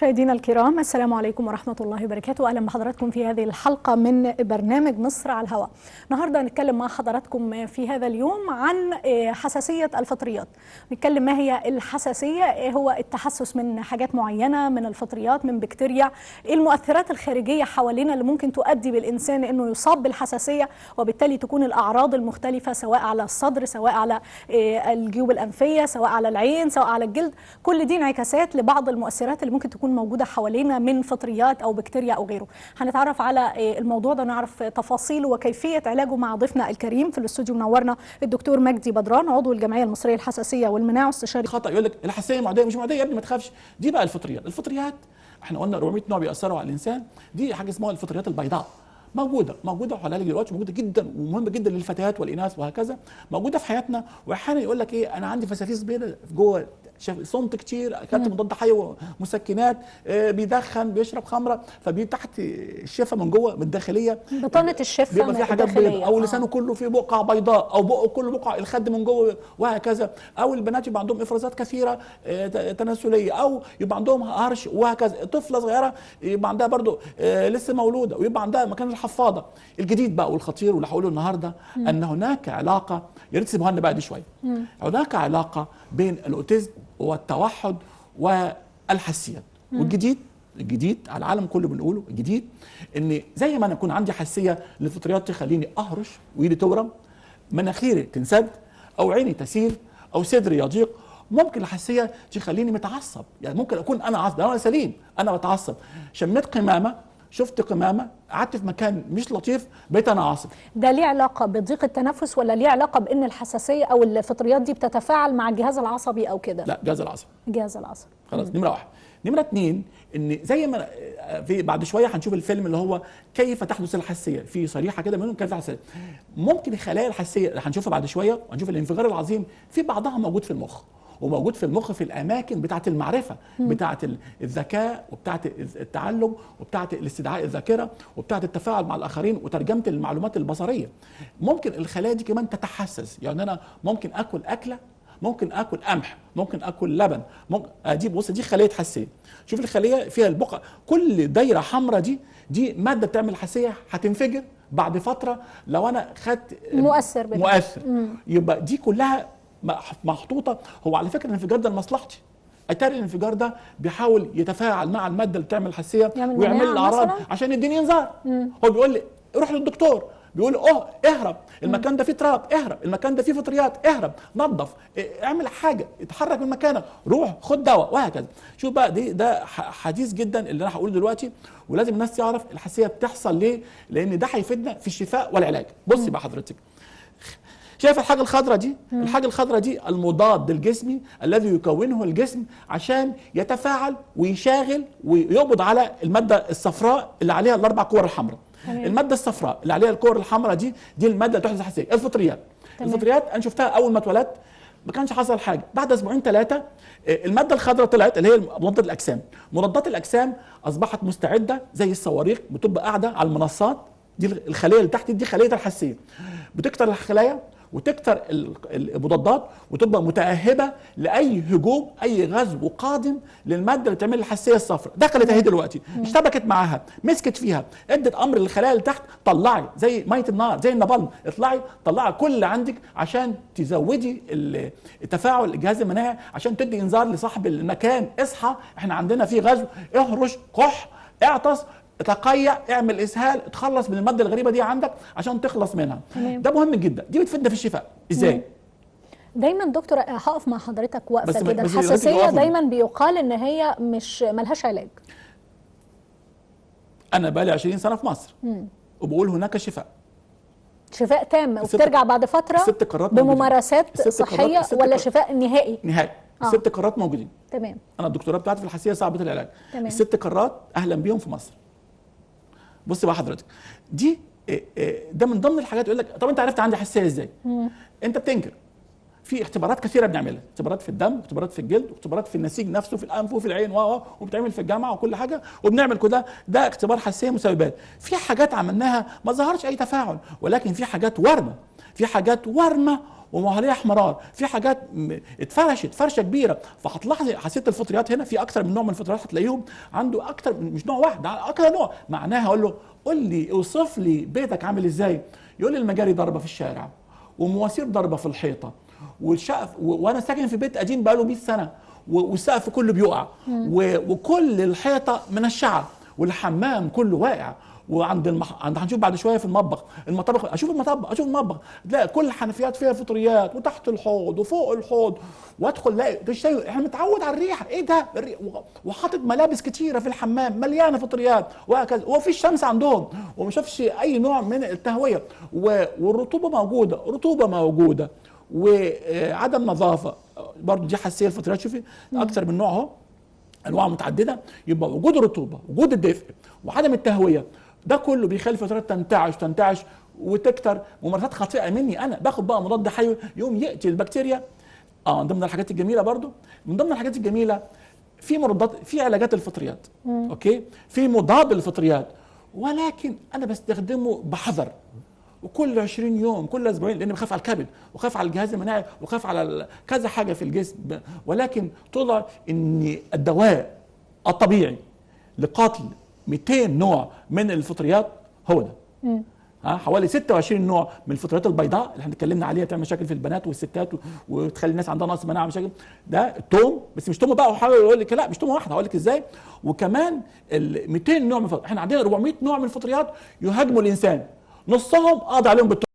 مشاهدينا الكرام، السلام عليكم ورحمة الله وبركاته. أهلا بحضراتكم في هذه الحلقة من برنامج مصر على الهواء. النهاردة هنتكلم مع حضراتكم في هذا اليوم عن حساسية الفطريات. نتكلم ما هي الحساسية، إيه هو التحسس من حاجات معينة، من الفطريات، من بكتيريا، إيه المؤثرات الخارجية حوالينا اللي ممكن تؤدي بالإنسان إنه يصاب بالحساسية، وبالتالي تكون الأعراض المختلفة سواء على الصدر، سواء على الجيوب الأنفية، سواء على العين، سواء على الجلد. كل دي انعكاسات لبعض المؤثرات اللي ممكن تكون موجودة حوالينا من فطريات أو بكتيريا أو غيره. هنتعرف على الموضوع ده، نعرف تفاصيله وكيفية علاجه مع ضيفنا الكريم في الاستوديو. منورنا الدكتور مجدي بدران، عضو الجمعية المصرية للحساسية والمناعة، استشاري. خطأ يقول لك الحساسية معدية، مش معدية يا ابني ما تخافش. دي بقى الفطريات. الفطريات احنا قلنا 400 نوع بيأثروا على الإنسان. دي حاجة اسمها الفطريات البيضاء، موجودة وحلال دلوقتي، موجودة جدا ومهمة جدا للفتيات والاناث وهكذا، موجودة في حياتنا. واحيانا يقول لك ايه، انا عندي فسافيس بيضاء جوه، صمت كتير، اكلت مضاد حيوي، مسكنات، بيدخن، بيشرب خمره، فبي تحت الشفه من جوه من الداخلية، بطانه الشفه بيبقى فيها حاجات بيضاء، او لسانه كله فيه بقع بيضاء، او بقه كله بقع، الخد من جوه وهكذا، او البنات يبقى عندهم افرازات كثيرة تناسلية، او يبقى عندهم هرش وهكذا. طفله صغيرة يبقى عندها برضو لسه مولودة ويبقى عندها مكان الحفاضه. الجديد بقى والخطير واللي هقوله النهارده ان هناك علاقة، يا ريت تسيبوها لنا بقى دي شوية. هناك علاقة بين ال autism والتوحد والحساسيات. والجديد الجديد على العالم كله بنقوله الجديد، ان زي ما انا يكون عندي حساسية للفطريات تخليني اهرش وايدي تورم، مناخيري تنسد، او عيني تسيل، او صدري يضيق، ممكن الحساسية تخليني متعصب. يعني ممكن اكون انا عصب، انا سليم، انا بتعصب، شميت قمامه، شفت قمامه، قعدت في مكان مش لطيف، بقيت انا عصبي. ده ليه علاقة بضيق التنفس، ولا ليه علاقة بان الحساسية او الفطريات دي بتتفاعل مع الجهاز العصبي او كده؟ لا، الجهاز العصبي. الجهاز العصبي. خلاص، نمره واحد. نمره اتنين، ان زي ما في بعد شوية هنشوف الفيلم اللي هو كيف تحدث الحساسية، في صريحه كده منهم كيف الحساسية. ممكن الخلايا الحساسية اللي هنشوفها بعد شوية، وهنشوف الانفجار العظيم، في بعضها موجود في المخ، وموجود في المخ في الاماكن بتاعه المعرفة، بتاعه الذكاء، وبتاعه التعلم، وبتاعه الاستدعاء الذاكرة، وبتاعه التفاعل مع الاخرين، وترجمة المعلومات البصرية. ممكن الخلايا دي كمان تتحسس. يعني انا ممكن اكل اكله، ممكن اكل قمح، ممكن اكل لبن، ممكن دي بص دي خليه حساسية. شوف الخلية فيها البقع، كل دايرة حمراء دي مادة بتعمل حساسية، هتنفجر بعد فترة لو انا خدت مؤثر. مؤثر. يبقى دي كلها محطوطة. هو على فكرة الانفجار ده لمصلحتي. اتاري الانفجار ده بيحاول يتفاعل مع المادة اللي بتعمل حساسية ويعمل الاعراض عشان يديني انذار. هو بيقول لي روح للدكتور، بيقول اهرب، المكان ده فيه تراب، اهرب، المكان ده فيه فطريات، اهرب، نظف، اعمل حاجة، اتحرك من مكانك، روح خد دواء وهكذا. شوف بقى ده حديث جدا اللي انا هقوله دلوقتي، ولازم الناس تعرف الحساسية بتحصل ليه، لان ده هيفيدنا في الشفاء والعلاج. بصي بقى حضرتك، شايف الحاجة الخضراء دي؟ الحاجة الخضراء دي المضاد الجسمي الذي يكونه الجسم عشان يتفاعل ويشاغل ويقبض على المادة الصفراء اللي عليها الأربع كور الحمراء. المادة الصفراء اللي عليها الكور الحمراء دي المادة اللي تحدث حساسية. الفطريات. الفطريات أنا شفتها أول ما اتولدت ما كانش حصل حاجة، بعد أسبوعين ثلاثة المادة الخضراء طلعت اللي هي مضادات الأجسام. مضادات الأجسام أصبحت مستعدة زي الصواريخ، بتبقى قاعدة على المنصات دي. الخلية اللي تحت دي خلية الحساسية، بتكتر الخلايا وتكتر المضادات وتبقى متأهبة لأي هجوم، أي غزو قادم للمادة اللي تعمل الحساسية الصفراء. دخلت اهي دلوقتي، اشتبكت معاها، مسكت فيها، ادت أمر للخلايا اللي تحت، طلعي زي مية النار، زي النبالم، اطلعي طلعي كل اللي عندك عشان تزودي التفاعل الجهاز المناعي، عشان تدي إنذار لصاحب المكان، اصحى احنا عندنا في غزو، اهرش، كح، اعطس، تقيأ، اعمل اسهال، اتخلص من المادة الغريبة دي عندك عشان تخلص منها. ده مهم جدا، دي بتفيدنا في الشفاء. ازاي؟ دايما دكتور هقف مع حضرتك وقفه كده. الحساسية دايما بيقال ان هي مش ملهاش علاج. انا بقالي 20 سنة في مصر وبقول هناك شفاء، شفاء تام، وبترجع بعد فترة بممارسات صحية، ولا شفاء نهائي؟ نهائي. الست قارات موجودين. تمام. انا الدكتوراه بتاعتي في الحساسية صعبة العلاج. تمام. الست قارات اهلا بيهم في مصر. بص بقى حضرتك، دي ده من ضمن الحاجات. يقول لك طب انت عرفت عندي حساسية ازاي؟ انت بتنكر. في اختبارات كثيرة بنعملها، اختبارات في الدم، اختبارات في الجلد، اختبارات في النسيج نفسه، في الانف وفي العين وبتعمل في الجامعة وكل حاجة، وبنعمل كده. ده اختبار حساسية مسببات. في حاجات عملناها ما ظهرش اي تفاعل، ولكن في حاجات ورمه، في حاجات ورمه وعليها احمرار، في حاجات اتفرشت فرشه كبيرة. فهتلاحظي حساسية الفطريات هنا في اكثر من نوع من الفطريات، هتلاقيهم عنده اكثر، مش نوع واحد، اكثر نوع. معناها اقول له قول لي اوصف لي بيتك عامل ازاي، يقول لي المجاري ضربه في الشارع، ومواسير ضربه في الحيطة، والشقف، وانا ساكن في بيت قديم بقاله 100 سنة، والسقف كله بيقع، وكل الحيطة منشعه، والحمام كله واقع، وعند عند هنشوف بعد شوية في المطبخ، المطابخ، اشوف المطبخ، اشوف المطبخ، تلاقي كل الحنفيات فيها فطريات، وتحت الحوض وفوق الحوض، وادخل الاقي شيء احنا متعود على الريحة، ايه ده؟ وحاطط ملابس كتيرة في الحمام مليانة فطريات وهكذا، وفي الشمس عندهم وما شافش اي نوع من التهويه، والرطوبة موجودة، رطوبة موجودة، وعدم نظافة برضو، دي حساسية الفطريات. شوفي اكثر من نوع اهو، انواع متعددة. يبقى وجود الرطوبة، وجود الدفء، وعدم التهويه، ده كله بيخلي الفطريات تنتعش تنتعش وتكتر. ممارسات خاطئه مني انا، باخد بقى مضاد حيوي يقوم يقتل البكتيريا. من ضمن الحاجات الجميلة برضو، من ضمن الحاجات الجميلة في مضادات، في علاجات الفطريات، okay، في مضاد للفطريات، ولكن انا بستخدمه بحذر، وكل 20 يوم، كل اسبوعين، لان بخاف على الكبد، وخاف على الجهاز المناعي، وخاف على كذا حاجة في الجسم. ولكن طلع ان الدواء الطبيعي لقتل 200 نوع من الفطريات هو ده. حوالي 26 نوع من الفطريات البيضاء اللي احنا اتكلمنا عليها، تعمل مشاكل في البنات والستات وتخلي الناس عندها نقص مناعة مشاكل. ده التوم، بس مش توم بقى، وحاول يقول لك لا مش توم واحدة، هقول لك ازاي. وكمان ال 200 نوع من الفطريات، احنا عندنا 400 نوع من الفطريات يهاجموا الانسان، نصهم قاضي عليهم بالتوم.